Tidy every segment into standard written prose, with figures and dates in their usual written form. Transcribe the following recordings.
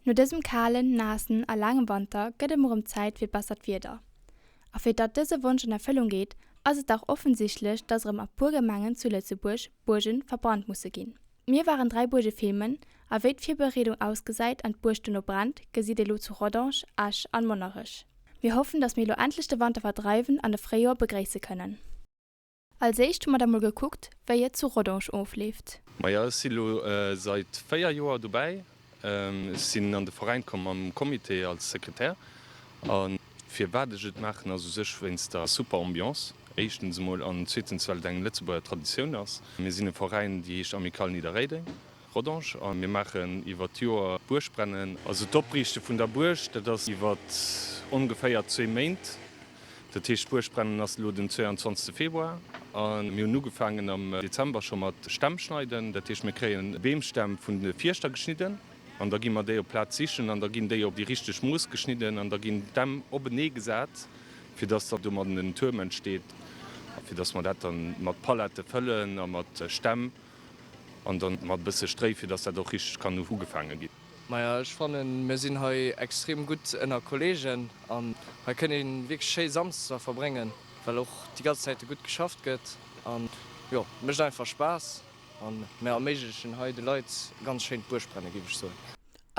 No dësem kalen, naassen a laangem Wanter gëtt et mol rëm Zäit fir bessert Wieder. A fir datt dëse Wonsch an Erfëllung geet, ass et dach offensichtlech, datt erëm a puer Gemengen zu Lëtzebuerg Buergen verbrannt musse ginn. Mir waren 3 Buerge filmen, a wéi d'Virbereedung ausgesäit an d'Buerg dono brennt, gesitt Dir lo zu Rodange, Esch an Monnerech. Mir hoffen, datt mir elo endlech de Wanter verdreiwen an de Fréijoer begréisse kënnen. Als éischt hu mer da mol gekuckt, wéi et zu Rodange ofleeft. Maja, ech si lo seit 4 Joer dobäi. Ech sinn an de Veräin komm am Comité als Sekretär. A firwat ech et maachen, ass u sech wéinst der super Ambiance éischtens emol an zweetens well et eng Lëtzebuerger Traditioun ass. Mir sinn e Veräin, déi heescht Amicale Nidderréideng Rodange a mir maachen iwwer d'Joer Buergbrennen. Also d'Opriichte vun der Buerg, dat ass iwwer ongeféier zwee Méint. Dat heescht, d'Buergbrennen ass elo den 22 Februar a mir hunn ugefaangen am Dezember scho mat Stämm schneiden. Dat heescht, mir kréie Beemstämm vun de Fierschter geschnidden an da gi mer déi op d'Plaz sichen an da ginn déi op déi richteg Mooss geschnidden an da ginn d'Stämm openee gesat, fir dass da domadden en Tuerm entsteet a fir dass mer dat dann mat Pallette fëllen a mat Stämm an dann mat e bësse Stréi, fir dass dat och richteg kann ugefaange ginn. Maja, ech fannen mir sinn hei extrem gutt ënner Kollegen an hei kënnt een wierklech schéi Samsdeger verbréngen, well och déi ganz Zäite gutt geschafft gëtt an jo, et mécht einfach Spaass an mär erméiglechen hei de Leit e ganz schéint Buergbrennen, géif ech soen.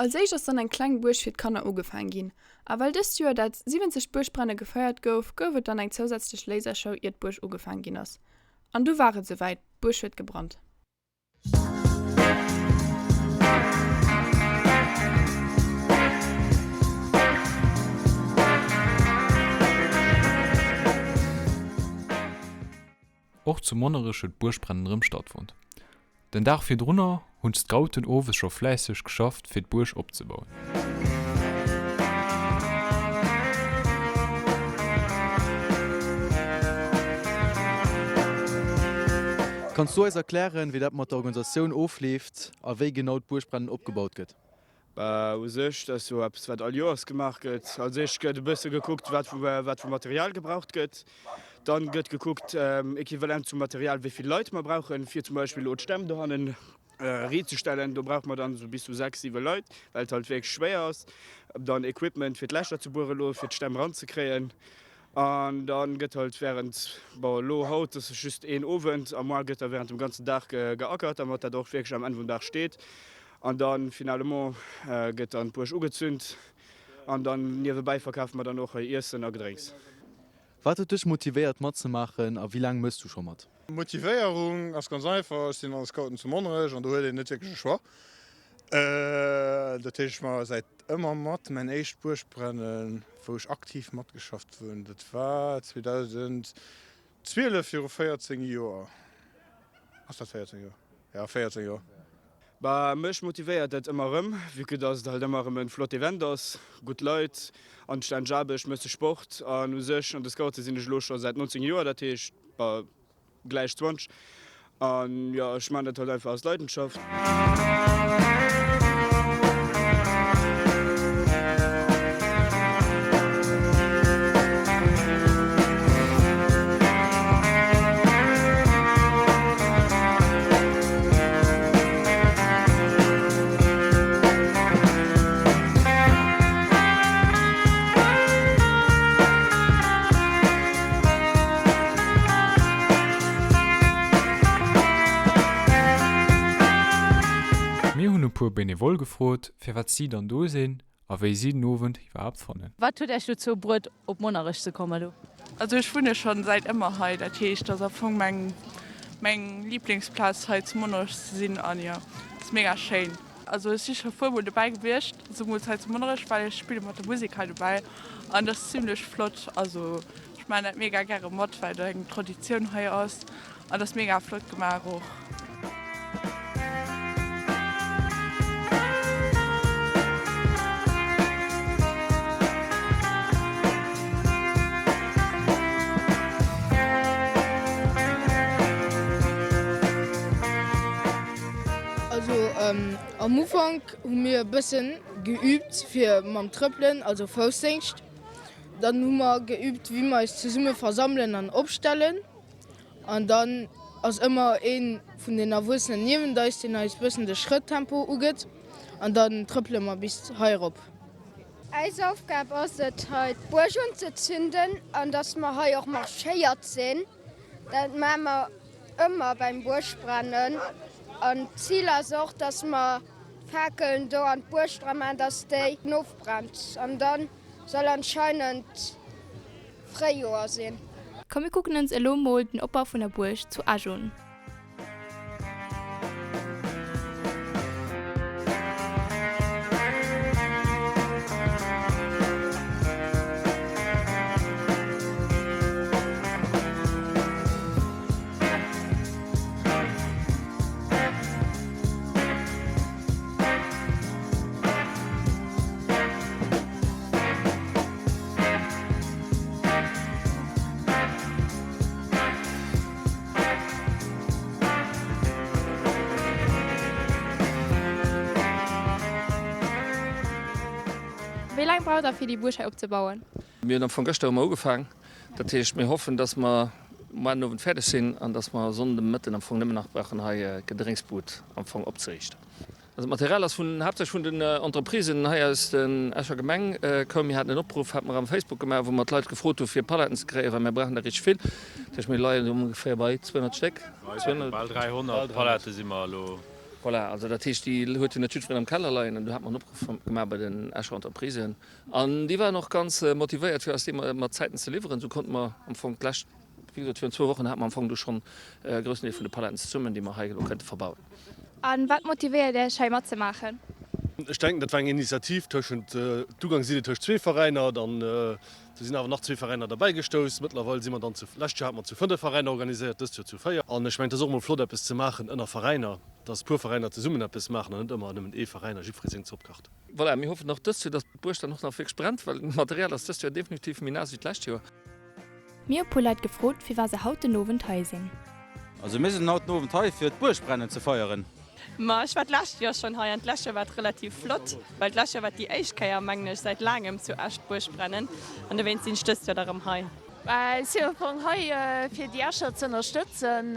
Als éischt ass dann eng kleng Buerg fir d'Kanner ugefaang ginn a well dëst Joer dat 70. Buergbrenne gefeiert gouf, gouf et dann eng zousätzlech Lasershow ier d'Buerg ugefaang ginn ass. An du war et souwäit, d'Buerg huet gebrannt. Och zu Monnerech huet d'Buergbrennen erëm stattfonnt. Den Dag virdrunner hunn d'Scouten owes scho fläisseg geschafft fir d'Buerg opzebauen. Kanns du eis erklären, wéi dat mat der Organisatioun ofleeft a wéi genau d'Buergbrennen opgebaut gëtt? Bah, u sech, dat ass jo eppes, wat all Joers gemaach gëtt. Als éischt gëtt e bësse gekuckt, wat vu wat vu Material gebraucht gëtt. Dann gëtt gekuckt, equivalent zum Material, wéi vill Leit mer brauchen, fir zum Beispill elo d'Stämm dohannen Riitzestellen, do brauche mer dann esou bis zu 6, 7 Leit, well et halt wierklech schwéier ass. Dann Equipment fir d'Lächer ze buere elo, fir d'Stämm eranzekréien. An da gëtt halt während, bon elo haut ass just een Owend, a moar gëtt da während dem ganzen Dag geackert, dermat dat och wierklech am Enn vum Dag steet. An da finalement gëtt dann d'Buerg ugezünt an dann niewebäi verkafe mer dann och hei Iessen a Gedrénks. Wat huet dech motivéiert matzemaachen a wéi laang mëss du scho mat? Motivéierung ass ganz einfach, ech sinn an de Scouten zu Monnerech an do huet een net wierklech e Choix. Dat heescht, ech maache säit ëmmer mat. Mäin éischt Buergbrennen, wou ech aktiv matgeschafft hunn, dat war 2012, viru 14 Joer. Ass dat 14 Joer? Jo, 14 Joer. Bah, mech motivéiert dat ëmmer erëm, vue que dass et halt ëmmer erëm en flott Event ass, gutt Leit, anstänneg Aarbecht, mësse Sport an u sech an de Scoute sinn ech elo scho säit 19 Joer, dat heescht bah gläich 20 an jo ech maan dat halt einfach aus Leidenschaft. Mir hunn e puer Benevole gefrot, firwat si dann do sinn a wéi si den Owend iwwerhaapt fannen. Wat huet Äech dozou bruet op Monnerech ze kommen elo? Also ech wunne schon säit ëmmer hei, dat heescht ass am Fong meng meng Lieblingsplaz hei zu Monnerech ze sinn an jo ass mega schéin. Also ech si scho puer mol dobäi gewiescht, zemools hei zu Monnerech, well ech spille mat der Musek hei dobäi an dat ass zimlech flott. Also ech maachen dat mega gäre mat, well dat eng Traditioun hei ass An ass mega flott gemaach och. Also am Ufank hu mir e bëssen geübt fir mam Trëppelen, also Foussdéngscht. Dann hu mer geübt wéi mer eis zesumme versammelen an opstellen. An dann ass ëmmer ee vun den Erwuessenen niewent eis, deen eis bëssen de Schrëttempo ugëtt. An dann trëppele mer bis hei erop. Eis Aufgab ass et hei d'Buerg unzezünden an dass mer hei och marschéiert sinn. Dat maache mer ëmmer beim Buergbrennen. An d'Zil ass och, dass mer d'Fakelen do an d'Buerg dra maachen, dass déi ofbrennt. An da soll anscheinend Fréijoer sinn. Komm mir kucken ons elo mol den Opbau vun der Buerg zu Esch un. Wéi laang braucht der fir déi Buerg hei opzebauen? Mir hunn am Fong gëschter hu mer ugefaang. Dat heescht, mir hoffen, dass mer moar den Owend fäerdeg sinn an dass mer Sonnden de Mëtten am Fong nëmmen nach brauchen hei d'Gedrénksbud am Fong opzeriichten. Also d'Material ass vun haaptsächlech vun den Entreprisen hei aus den Escher Gemeng koum. Mir haten en Opruff, hate mer am Facebook gemaach, wou mer d'Leit gefrot hu fir Paletten ze kréien, well mir brauchen der richteg vill. Dat heescht mir leien elo ongeféier bei 200 Stéck. Bal 300 Palette si mer elo. Voilà, also dat heescht déi huet jo net jiddwereen am Keller leien. An du hate mer en Opruff gemaach bei den Escher Entreprisen an déi waren och ganz motivéiert fir eis déi mat Zäiten ze liwweren. Esou konnte mer am Fong d'lescht, wéi gesot virun zwou Wochen hate mer am Fong du schonn e groussen Deel vun de Paletten zesummen, déi mer hei elo kënnte verbauen. A wat motivéiert Iech hei matzemaachen? Ech denken, dat war eng Initiativ tëschent, d'Ugangsidee tëscht zwee Veräiner, dann do sinn awer nach zwee Veräiner derbäi gestouss. Mëttlerweil si mer dann zu, lescht Joer hate mer zu 5 Veräiner organiséiert, dëst Joer zu 4. An ech mengen, et ass och emol flott eppes ze maachen ënner Veräiner, dass e puer Veräiner zesummen eppes maachen an net ëmmer nëmmen ee Veräin a jiddweree seng Zopp kacht. Voilà, mir hoffen och dëst Joer, dass d'Buerg dann och nach wierklech brennt, well d'Material ass dëst Joer definitiv méi naass wéi d'lescht Joer. Mir hu puer Leit gefrot firwat se haut den Owend hei sinn. Also mir sinn haut den Owend hei fir d'Buergbrennen ze feieren. Ma ech war d'lescht Joer schonn hei an d'lescht Joer war et relativ flott, well d'lescht Joer war et déi éischt Kéier mengen ech säit laangem zu Esch d'Buergbrennen an dowéinst sinn ech dëst Joer da rëm hei. Ech sinn am Fong hei fir déi Escher z'ënnerstëtzen.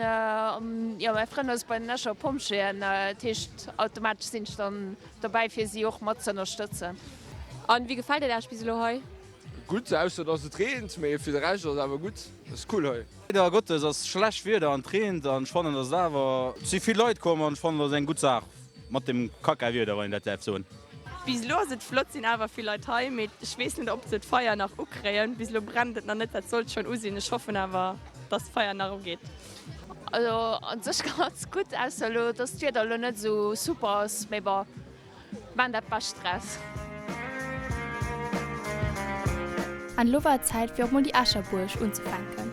Jo mäi Frënd ass bei den Escher Pompjeeën, dat heescht automatesch sinn ech dann dobäi fir si och mat z'ënnerstëtzen. An wéi gefält et Iech bis elo hei? Gutt, ausser dass et reent, mee fir de Rescht ass et awer gutt. Ass cool hei. Leider Gottes ass schlecht Wieder an et reent an ech fannen dass et awer et si vill Leit komm an ech fannen dass eng gutt Saach mat dem Kacka Wieder wann een dat däerf soen. Bis elo ass et flott, sinn awer vill Leit hei, mee ech weess net ob se d'Feier nach ukréien. Bis elo brennt et nach net, dat sollt schonn u sinn. Ech hoffen awer dass d'Feier nach ugeet. Also an sech ganz gutt, ausser elo dass d'Wieder elo net esou super ass, mee bon. Maan dat Bescht draus. An elo war et Zäit fir och mol déi Escher Buerg unzefänken.